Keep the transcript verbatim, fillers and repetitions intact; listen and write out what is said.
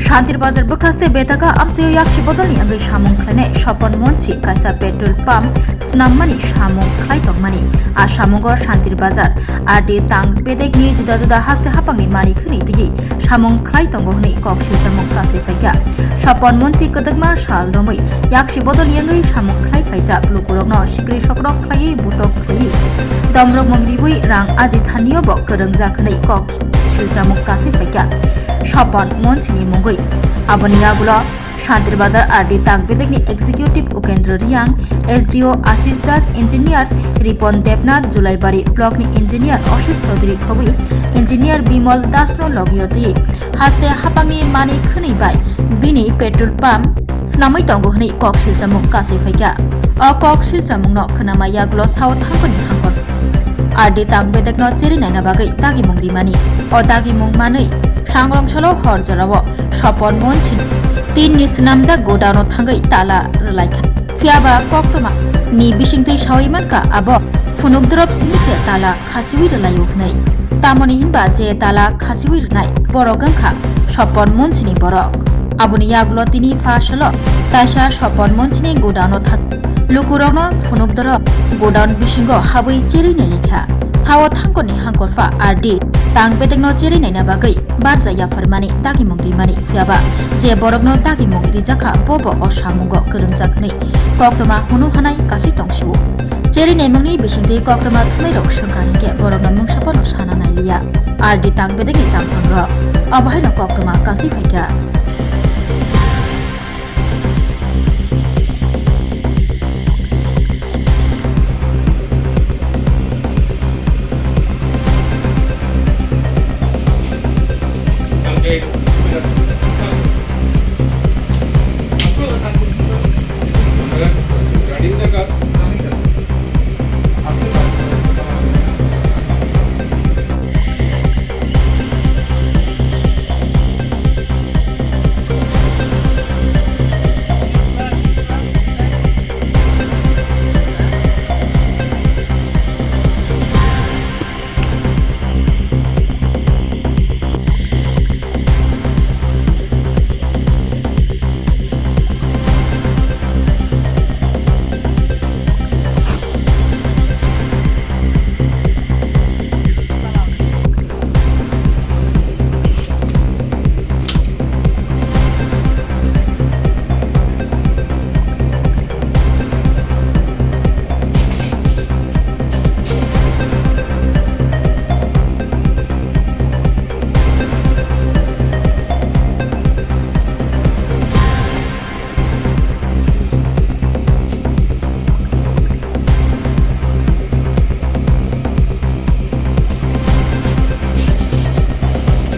Shantir Bazar bwkhaste betaka amchaio yaksi bodolni wngwi samung khlainai Sopon Monsi kaisa petrol pump swnammani samung khlai tongmani. A samungo Shantir Bazar R D tang bedekni juda juda haste hapangni mani khwnwi twiwi samung khlai tongo hwnwi kok silchamung kasui phaikha. Sopon Monsi kwdwkma sal romwi yaksi bodolni wngwi samung khlai phaijak lukurokno sikri sokrok khlaiwi butok khlaiwi domrok mung riwi rang aji thanio bo kwrwngjak hwnwi kok silchamung kasui phaikha Sopon Monsini mungwi. Aboni yagulo Shantir Bazar R D tang bedekni Executive Ukendra Riang, S D O Ashish Das, Engineer Ripon Debnath, Julaibari Blockni Engineer Oshit Chaudhary khobwi Engineer Bimol Dasno logio twi haste hapangni mani khwnwi bai bini petrol pump swnamwi tongo hwnwi kok silchamung kasui phaikha. O kok silchamungno khwnama yagulo sao thangkoni hangkor R D tang bedekno cheri naina bagwi dagimung rimani. O dagimung manwi sangrongsalo hor jorao Sopon Monsin tinni swnamjak godown-o thangwi tala rwlaikha. Phiyaba koktwma ni bisingtwi sawi mankha abo phunuk dorop simi se tala khasiwi rwlaio hwnwi. Tamoni hinba je tala khasiwi rwnai borok wngkha Sopon Monsini borok. Aboni yagulo tini pha salo kaisa Sopon Monsini godown-o thang lukurokno phunuk dorop godown bisingo habwi cheri nailikha. Sao thangkoni hangkorpha R D tang bedekno cheri naina bagwi barja yapharmani dagimung rimani. Phiyaba je borokno dagimung rijakha bobo o samungo kwrwngjak hwnwi koktwma hunu hanai kasui tongsio. Cheri naimungni bisingtwi koktwma thumnairok swngkha hinkhe borokno mungsa phano sana nailiya R D tang bedekni tangphungrok. Obo haino koktwma kasui phaikha.